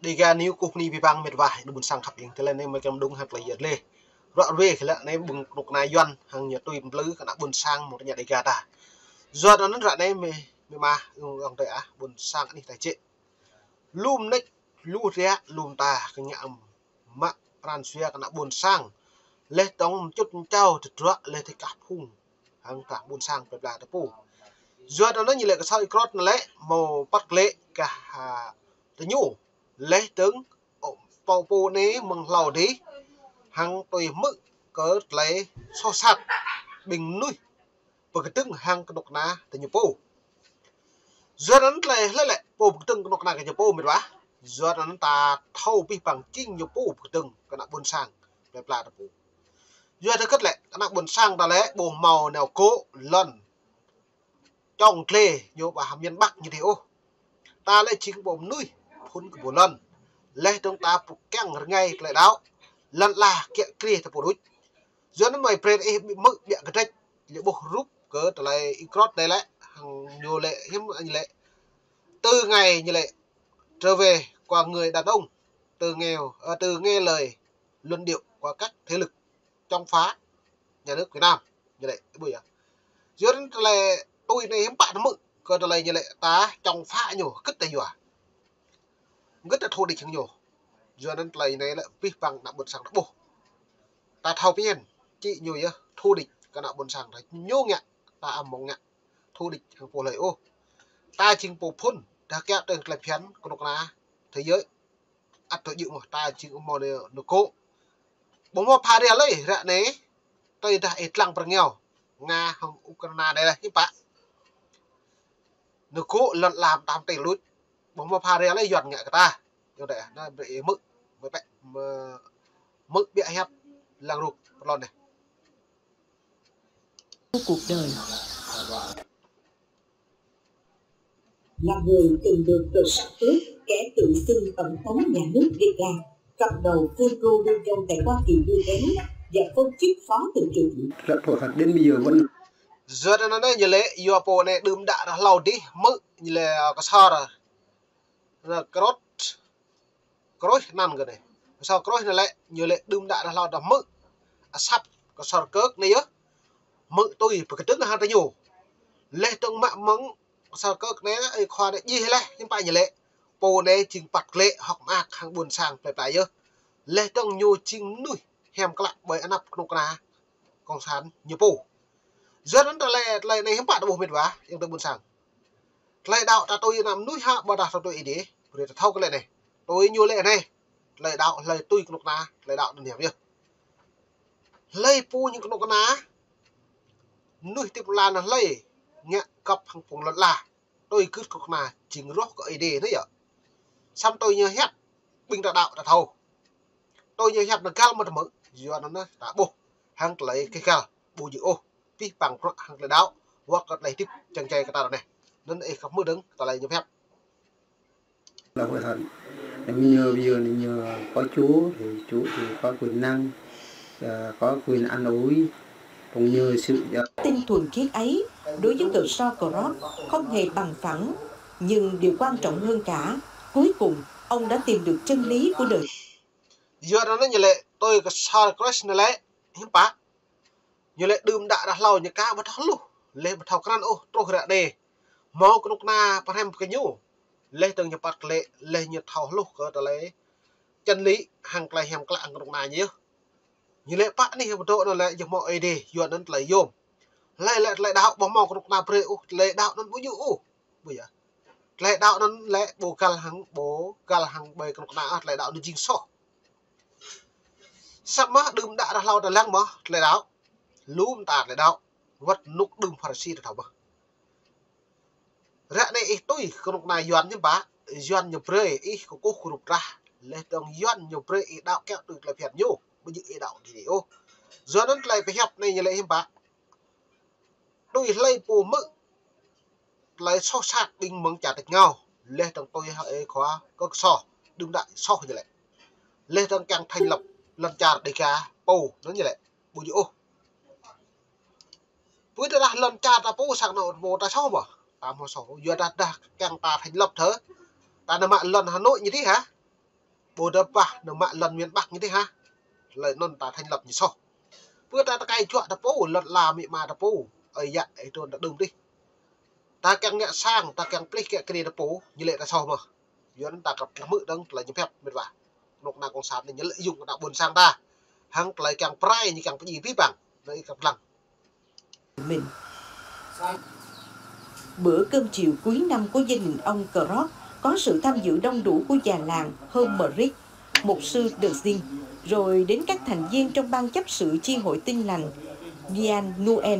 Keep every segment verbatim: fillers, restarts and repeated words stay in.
Dega News kơkuh bơni abih bang met wa, ƀôn sang khăp ing. Tơlơi anai mơi kơm đung hăng tơlơi yơh lĕ. Ră ruai kơ lĕ anai ƀing kơnuk kơna Yuan hăng ñu tui plư kơ ană ƀôn sang mơ̆ng tơña Dega ta. Yua anŭn ră anai mơi, mơi mă, ung ung tơi ah, ƀôn sang anih ta čĕ. Lŏm nĕč, lu ria, lŏm ta, kơ ñă mă pran jua kơ ană ƀôn sang. Laih dơ̆ng mčŭt mčao tơdruă laih tơkah phung hăng kah ƀôn sang plơi pla ta pô. Yua anŭn ñu lĕ kơsar Y Krot anŭn lĕ hmâo păt klĕ kah, ha, tơñu. Laih dơ̆ng, ơ, pô pô anai mơ̆ng hlâo dih, hăng tui hmư̆ kơ tơlơi soh sat ƀing mơnuih pơkơdơ̆ng hăng kơnuk kơna tơñu pô. Yua anŭn tơlơi hlơi lĕ pô pơkơdơ̆ng kơnuk kơna tơñu pô met wa. Yua anŭn ta thâo abih bang jing ñu pô pơkơdơ̆ng kơ ană ƀôn sang plơi pla ta pô. Yua hơget lĕ kơ ană ƀôn sang ta lĕ ƀu hmâo nao gŏ lŏn čŏng tlê ñu ƀah miền Bắc ñu dih ôh. Ta lĕ jing ƀu mơnuih phŭn kơ ƀu lŏn. Laih dơ̆ng ta pơkeng rơngai tơlơi đaŏ. Lŏn ala kiă kriê ta pô đôč. Yua anŭn mơi brơi ih ƀu hmư̆ biă kơdrĕč, lĕ ƀuh rup kơ tơlơi Y Krot anai lĕ, hăng ñu lĕ hiư̆m ñu lĕ. Từ ngày ñu lĕ trở về qua người đàn ông, từ nghèo, ờ, từ nghe lời luận điệu qua các thế lực chống phá nhà nước Việt Nam. Ñu lĕ, ƀuh yơh. Yua anŭn tơlơi tui anai hiư̆m pă ta hmư̆ kơ tơlơi ñu lĕ ta chống phá ñu, hơget ta yua. Hơget ta thù địch hăng ñu. Yua anŭn tơlơi anai lĕ abih bang ană ƀôn sang ta ƀuh. Ta thâo pơñen, či ñu yơh thù địch kơ ană ƀôn sang ta ñu ngă, ta amăng ngă thù địch hăng pô hlơi ôh. Ta jing pô phŭn, ta kiă tơ̆ng tơlơi phiăn kơnuk kơna thế giới. Ăt tơjŭ mơ̆ ta jing hmâo nao gŏ. Ƀu hmâo pha ria lơi ră anai, tơdah ih lăng pơrơngiao Nga hăng Ukraina anai lĕ hiư̆m pă. Nao gŏ lŏn ala tam tê lŭč. Ƀu hmâo pha ria lơi Yuan ngă kơ ta. Yua anŭn tơi ah, anai brơi ih hmư̆, mơi pĕ, mơi hmư̆ biă hiăp lăng ruk pơlon anai. Cuộc đời. Là người từng được Cộng sản cướp, kẻ tự xưng Tổng thống nhà nước Việt Nam, cầm đầu Fulro Lưu Thông tại Hoa Kỳ đuổi đánh và công chức phó tỉnh trưởng. Rất thù hận đến bây giờ vẫn. Yua anŭn anai ñu lĕ, yua pô anai đưm đă ră hlâo dih, hmư̆ ñu lĕ, ơ, kơsar. Ră Krot. Kroih anăn kơ anai. Kơsar Kroih anai lĕ, ñu lĕ đưm đă ră hlâo ta hmư̆. Asăp kơsar Kơk anai yơh. Hmư̆ tui pơkơdơ̆ng hăng tơñu. Laih dơ̆ng mă mơ̆ng kơsar Kơk anai, ơi khua anai jih laih, hiư̆m pă ñu lĕ. Pô anai jing păt klĕ hơ̆k mơak hăng ƀôn sang plơi pla yơh. Laih dơ̆ng ñu jing mơnuih hiam klă ƀơi anăp kơnuk kơna cộng sản ñu pô. Yua anŭn tơlơi, tơlơi anai hiư̆m pă ta ƀuh met wa, ing tơ ƀôn sang. Tơlơi đaŏ ta tui ană mơnuih hă, ƀôdah ta tui Ơi Adai. Brơi ta thâo kơ tơlơi anai. Tui ñu lĕ anai. Tơlơi đaŏ, hlơi tui kơnuk kơna, tơlơi đaŏ anŭn hiam yơh. Hlơi pô ñu kơnuk kơna, mơnuih tip lan hlơi ngă găp hăng phung lŏn ala. Tui gưt kơnuk kơna jing roh kơ Ơi Adai anai yơh. Samơ̆ tui ñu hiăp, ƀing ta đaŏ ta thâo. Tui ñu hiăp anŭn găl mơ̆ ta hmư̆, yua anŭn anai ta ƀuh hăng tơlơi kơ găl, ƀu djơ̆ ôh, abih bang bruă hăng tơlơi đaŏ, wơ̆t kơ tơlơi hơdip čang čai kơ ta anai. Anŭn ih khăp hmư̆ dơ̆ng tơlơi ñu hiăp. Là hối hận. Nếu như bây giờ nếu như có Chúa thì Chúa thì có quyền năng, ờ, có quyền an ủi, cũng như sự, ờ, Tin thuần khiết ấy, đối với Kơsar Krot không hề bằng phẳng, nhưng điều quan trọng hơn cả, cuối cùng ông đã tìm được chân lý của đời. Yua anŭn ñu lĕ, tui kơsar Kroih anai lĕ, hiư̆m pă. Ñu lĕ đưm đă ră hlâo ñu aka ƀu thâo hluh, laih ƀu thâo krăn ôh, truh ră anai. Hmâo kơnuk kơna pơhrăm kơ ñu. Laih dơ̆ng ñu păt klĕ, laih ñu thâo hluh kơ tơlơi chân lý hăng tơlơi hiam klă hăng kơnuk kơna ñu yơh. Ñu lĕ pă anih pơdŏ anŭn lĕ yơh hmâo Ơi Adai, yua anŭn tơlơi yôm. Hlơi lĕ tơlơi đaŏ ƀu hmâo kơnuk kơna brơi ôh, tơlơi đaŏ anŭn ƀu djơ̆ ôh. Ƀu yơh. Tơlơi đaŏ anŭn lĕ ƀu găl hăng, ƀu găl hăng ƀơi kơnuk kơna, tơlơi đaŏ anŭn jing soh. Samơ̆ đưm đă ră hlâo ta lăng mơ̆ tơlơi đaŏ. Lŏm ta tơlơi đaŏ. Wơ̆t rơnŭk đưm Pharisi ta thâo mơ̆. Ră anai ih tui kơnuk kơna Yuan hiư̆m pă, Yuan ñu brơi ih kơkuh kơrup trah. Laih dơ̆ng Yuan ñu brơi ih đaŏ kiă tui tơlơi phiăn ñu, ƀu djơ̆ ih đaŏ dih ôh. Yua anŭn tơlơi pơhiăp anai ñu lĕ hiư̆m pă. Tui hlơi pô hmư̆ tơlơi soh sat ƀing mơ̆ng čar tač rơngiao. Laih dơ̆ng tui ơi khua Kơk Kơsar, đưm đă soh ñu lĕ. Laih dơ̆ng kiăng thành lập lŏn čar Dega pô anŭn ñu lĕ. Ƀu djơ̆ ôh. Pui tơdah lŏn čar ta pô sang anŏ pô ta soh mơ̆. Ta hmâo soh. Yua dah, dah kiăng ta thành lập thơ. Ta nao mă lŏn Hà Nội ñu dih hă. Ƀu dơ̆ng pă nao mă lŏn miền Bắc ñu dih hă. Tơlơi anŭn ta thành lập ñu soh. Pơ ta tơkai juă ta pô, lŏn ala amĭ ama ta pô. Ơi yă, ơi adon ta đưm dih. Ta kiăng ngă sang, ta kiăng plih kiăng kriê ta pô, ñu lĕ ta soh mơ̆n. Yua anŭn ta kăp hmư̆ dơ̆ng tơlơi ñu pơhiăp mĕt wa. Kơnuk kơna cộng sản anai ñu lợi dụng kơ ană ƀôn sang ta. Hăng tơlơi kiăng pơrai ñu kiăng pơdjai abih bang. Anai ih kăp lăng. Mình. Bữa cơm chiều cuối năm của gia đình ông Cross có sự tham dự đông đủ của già làng Hermeric, mục sư De Zing, rồi đến các thành viên trong ban chấp sự chi hội Tin Lành Gian Noel.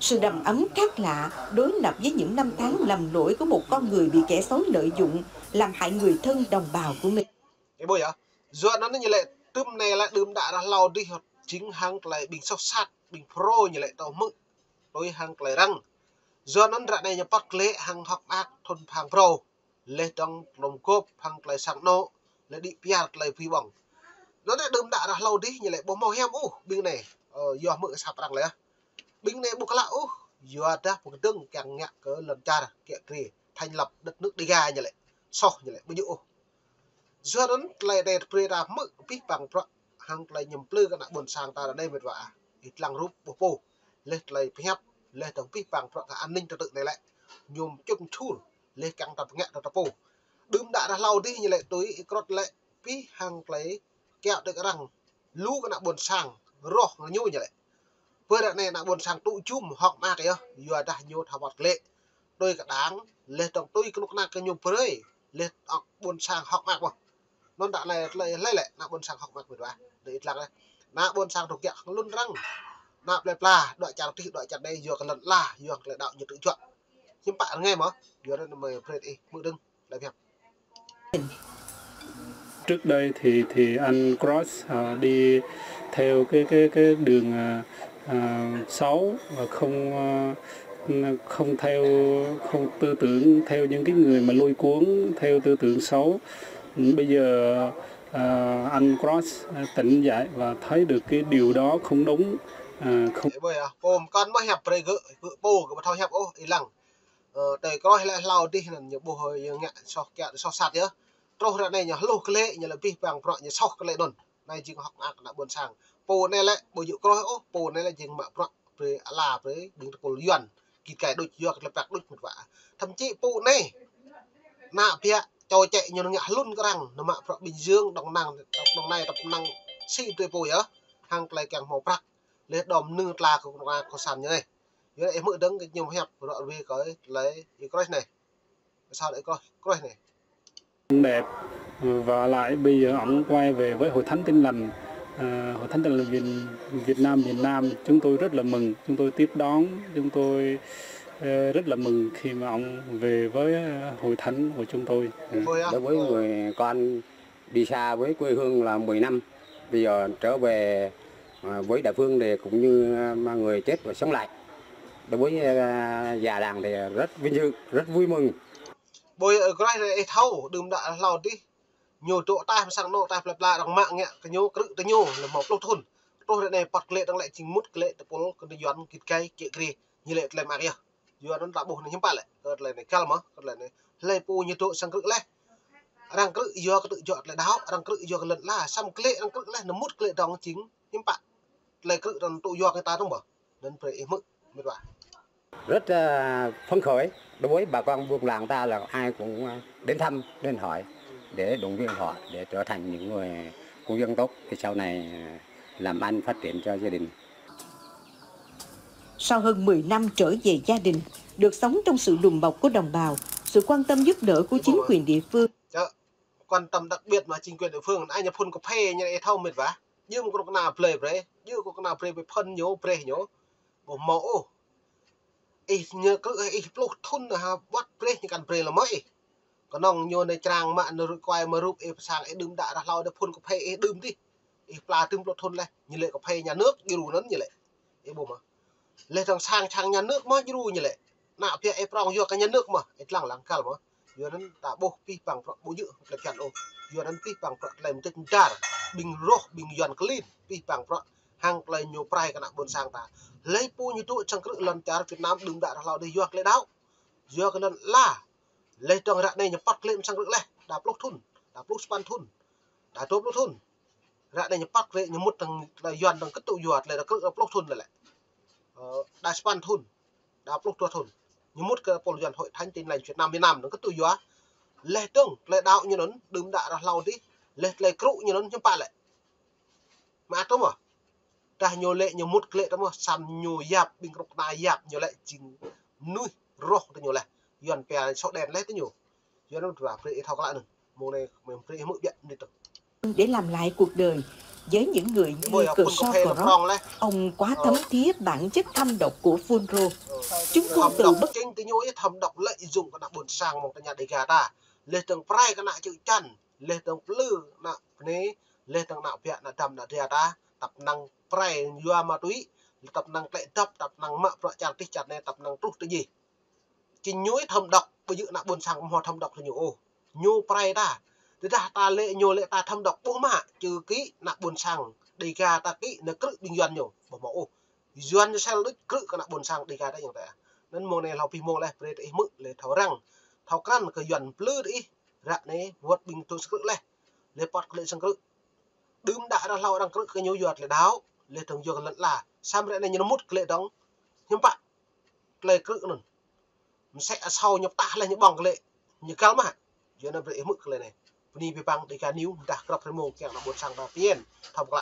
Sự đầm ấm khác lạ đối lập với những năm tháng lầm lỗi của một con người bị kẻ xấu lợi dụng làm hại người thân đồng bào của mình. Ih ƀuh yơh. Yua anŭn ñu lĕ tơm anai lĕ đưm đă ră hlâo dih jing hăng tơlơi ƀing soh sat, ƀing phrâo ñu lĕ tơhmư̆ tui hăng tơlơi arăng. Yua anŭn ră anai ñu pŏt klĕ hăng hơ̆k mơak thŭn phang phrâo. Laih dơ̆ng tơlŭm gŏp hăng tơlơi sang anŏ, laih đĭ piar tơlơi pui ƀơ̆ng. Anŭn lĕ đưm đă ră hlâo dih ñu lĕ ƀu hmâo hiam ôh ƀing anai. Ơ, yua hmư̆ asăp arăng lĕ. Ƀing anai ƀu klă ôh, yua dah pơkơdơ̆ng kiăng ngă kơ lŏn čar kiăng kriê, thành lập đất nước Đêga ñu lĕ. Soh ñu lĕ, ƀu djơ̆ ôh. Yua anŭn tơlơi anai brơi ta hmư̆ abih bang bruă hăng tơlơi ñu plư kơ ană ƀôn sang ta ră anai mĕt wa. Ih lăng rup ƀuh pô. Laih tơlơi pơhiăp, laih dơ̆ng abih bang bruă kơ an ninh trật tự anai lĕ. Ñu čŭn čhur, laih kiăng ta pơngă ta pô. Đưm đă ră hlâo dih ñu lĕ tui ih Cross lĕ abih hăng tơlơi kiaŏ đơ̆ng arăng. Lu kơ ană ƀôn sang, roh kơ ñu ñu lĕ. Pơ ră anai ană ƀôn sang tŭ jum hơ̆k mơak yơh, yua dah ñu thâo pŏt klĕ. Tui kơ đảng, laih dơ̆ng tui kơnuk kơna kơ ñu brơi, laih ană ƀôn sang hơ̆k mơak mơ̆n. Anŭn ră anai tơlơi hlơi lĕ, ană ƀôn sang hơ̆k mơak mĕt wa. Dêh ih lăng lĕ. Ană ƀôn sang tŭ kiăng lŏn arăng. Ană plơi pla, dŏ čar dih, dŏ čar anai, yua kơ lŏn ala, yua kơ tơlơi đaŏ ñu tŭ juă. Hiư̆m pă rơngai mơ̆n, yua anŭn mơi brơi ih hmư̆ dơ̆ng. Trước đây thì thì anh Cross, à, đi theo cái cái cái đường, à, à, xấu và không, à, không theo, không tư tưởng theo những cái người mà lôi cuốn theo tư tưởng xấu. Bây giờ, à, anh Cross, à, tỉnh dậy và thấy được cái điều đó không đúng. À, không. Ih ƀuh yơh, pô mơkŏn mơ̆ hiăp brơi gơ̆, gơ̆ pô gơ̆ ƀu thâo hiăp ôh, ih lăng. Ơ, tơlơi Cross lĕ hlâo dih anŭn ñu ƀuh ñu ngă soh kiăng soh sat yơh. Truh ră anai ñu hluh klĕ ñu lĕ abih bang bruă ñu soh klĕ anŭn. Anai jing hơ̆k mơak ană ƀôn sang. Pô anai lĕ ƀu djơ̆ Cross ôh, pô anai lĕ jing mă bruă brơi ala brơi ƀing tơpul Yuan. Git gai đôč yua kơ tơlơi prăk đôč mĕt wa. Thậm chí pô anai. Ană biă čô čĕ ñu ngă hlŭn kơ arăng, ñu mă bruă Bình Dương, Đồng Nai, Đồng Nai, Đồng Nai, si brơi pô yơh. Hăng tơlơi kiăng hmâo prăk. Laih đom nư tla kơ kơnuk kơna cộng sản ñu anai. Yua anŭn ih hmư̆ dơ̆ng kơ ñu hiăp ră ruai kơ tơlơi ih Cross anai. Sao lại Cross, Cross anai. Đẹp. Và lại bây giờ ông quay về với Hội Thánh Tin Lành, à, Hội Thánh Tin Lành Việt, Việt Nam, miền Nam. Chúng tôi rất là mừng, chúng tôi tiếp đón, chúng tôi, ờ, rất là mừng khi mà ông về với, ờ, Hội Thánh của chúng tôi. Ôi, đối với người con đi xa với quê hương là mười năm, bây giờ trở về, à, với địa phương thì cũng như, à, mà người chết và sống lại. Đối với, à, già làng thì rất vinh dự, rất vui mừng. Ƀơi, ơ, Cross anai ih thâo, đưm đă hlâo dih. Ñu dŏ taih mơ̆ng sang anŏ taih plơi pla arăng mă ngă kơ ñu krư̆ tơ ñu lĕ hmâo pluh thŭn. Truh ră anai pŏt klĕ arăng lĕ jing mŭt klĕ tơpul kơ ñu Yuan git gai kiăng kriê. Ñu lĕ tơlơi mơak yơh. Yua anŭn ta ƀuh anai hiư̆m pă lĕ, kơ tơlơi anai găl mơ̆n, kơ tơlơi anai. Hlơi pô ñu dŏ sang krư̆ laih. Arăng krư̆ yua kơ tŭ juă tơlơi đaŏ, arăng krư̆ yua kơ lŏn ala, samơ̆ klĕ arăng krư̆ laih, ñu mŭt klĕ dơ̆ng jing hiư̆m pă. Tơlơi krư̆ arăng tŭ yua kơ ta dơ̆ng ƀơ̆. Anŭn brơi ih hmư̆, mĕt wa. Rất, à, phấn khởi đối với bà con buôn làng ta là ai cũng, à, đến thăm, đến hỏi để động viên họ để trở thành những người công dân tốt để sau này, à, làm ăn phát triển cho gia đình. Sau hơn mười năm trở về gia đình, được sống trong sự đùm bọc của đồng bào, sự quan tâm giúp đỡ của chính quyền địa phương. Chớ, quan tâm đặc biệt mà chính quyền địa phương, anai ñu phun kơphê ñu ih thâo mĕt wa. Djơ̆ mơ̆ng kơnuk kơna brơi brơi, djơ̆ kơnuk kơna brơi brơi phun ñu, brơi ñu. Ƀu hmâo ôh. Ih ñu krư̆ ih pluh thŭn hă, wơ̆t brơi ñu kăn brơi lơi mơ̆ ih. Kơnơ̆ng ñu anai črang mă anai ruai kuai mă rup ih pơ sang ih đưm đă ră hlâo dih phun kơphê ih đưm dih. Ih pla tơm pluh thŭn laih, ñu lĕ kơphê nhà nước djru anŭn ñu lĕ. Ih ƀuh mơ̆n. Laih dơ̆ng sang sang nhà nước mơ̆ djru ñu lĕ. Ană biă ih prong yua kơ nhà nước mơ̆, ih lăng lăng găl mơ̆n. Yua anŭn ta ƀuh abih bang bruă ƀu djơ̆ tơlơi phiăn ôh. Yua anŭn abih bang bruă tơlơi mơdêč mơdar, ƀing roh, ƀing Yuan klin, abih bang bruă hăng tơlơi ñu pơrai kơ ană ƀôn sang ta. Hlơi pô ñu dŏ sang krư̆ lŏn čar Việt Nam đưm đă ră hlâo dih yua kơ tơlơi đaŏ. Yua kơ lŏn ala. Laih dơ̆ng ră anai ñu pŏt klĕ mơ̆ng sang krư̆ laih, đa pluh thŭn, đa pluh sapăn thŭn. Đa dua pluh thŭn. Ră anai ñu păt klĕ ñu mŭt tơ̆ng tơlơi Yuan tơ̆ng kơtŭ yua tơlơi đa krư̆ dua pluh thŭn lĕ lĕ. Ơ, đa sapăn thŭn. Đa pluh dua thŭn. Ñu mŭt kơ pôl Yuan Hội Thánh Tin Lành Việt Nam, Việt Nam tơ̆ng kơtŭ yua. Laih dơ̆ng tơlơi đaŏ ñu anŭn, đưm đă ră hlâo adih. Laih tơlơi krư̆ ñu anŭn hiư̆m pă lĕ. Mă tơ̆m mơ̆. Tơdah ñu lĕ ñu mŭt klĕ tơ̆m mơ̆, samơ̆ ñu yap, ƀing krŭk kơna yap, ñu lĕ jing mơnuih roh tơ ñu laih. Yuan pia sổ đen laih tơ ñu. Yuan anŭn dua brơi ih thâo klă anŭn. Mơ̆ng anai mơ̆ng brơi ih hmư̆ biă anai tơ. Để làm lại cuộc đời với những người như Kershaw Cross, ông quá thấm thía bản chất thâm độc của FULRO. Chúng quân tử bất chính tơ ñu ih thâm độc lợi dụng kơ ană ƀôn sang mơ̆ng tơña Dega ta. Laih dơ̆ng prai kơ ană čư̆ čan, laih dơ̆ng plư ană bơnai, laih dơ̆ng ană biă ană dăm ană dra ta, tăp năng prai yua ma túy, tăp năng klĕ dăp, tăp năng mă bruă čar adih čar anai, tăp năng truh tơ jih. Či ñu ih thâm độc, ƀu djơ̆ ană ƀôn sang hmâo thâm độc tơ ñu ôh. Ñu prai ta. Tơdah ta lĕ ñu lĕ ta thâm độc ƀu mă, čư kĭ ană ƀôn sang Dega ta kĭ, anai krư̆ ƀing Yuan ñu, ƀu hmâo ôh. Yuan ñu sel đôč krư̆ kơ ană ƀôn sang Dega ta yang ta. Anŭn mơ̆ng anai hlâo abih mông laih brơi tơ ih hmư̆ lĕ thâo răng. Thâo krăn kơ Yuan plư tơ ih. Ră anai wơ̆t ƀing tŭ sang krư̆ laih. Lĕ păt klĕ sang krư̆. Đưm đă ră hlâo arăng krư̆ kơ ñu yua tơlơi đaŏ. Laih dơ̆ng yua kơ lŏn ala. Samơ̆ ră anai ñu mŭt klĕ dơ̆ng. Hiư̆m pă. Tơlơi krư̆ anŭn. Mơsĕ asâo ñu pơtah laih ñu ƀơ̆ng klĕ. Ñu găl mă. Yua anŭn brơi ih hmư̆ klĕ anai. Bơni abih bang Dega News dah krăp rơmông kiăng ană ƀôn sang ta pơmĭn. Thâo pơklă.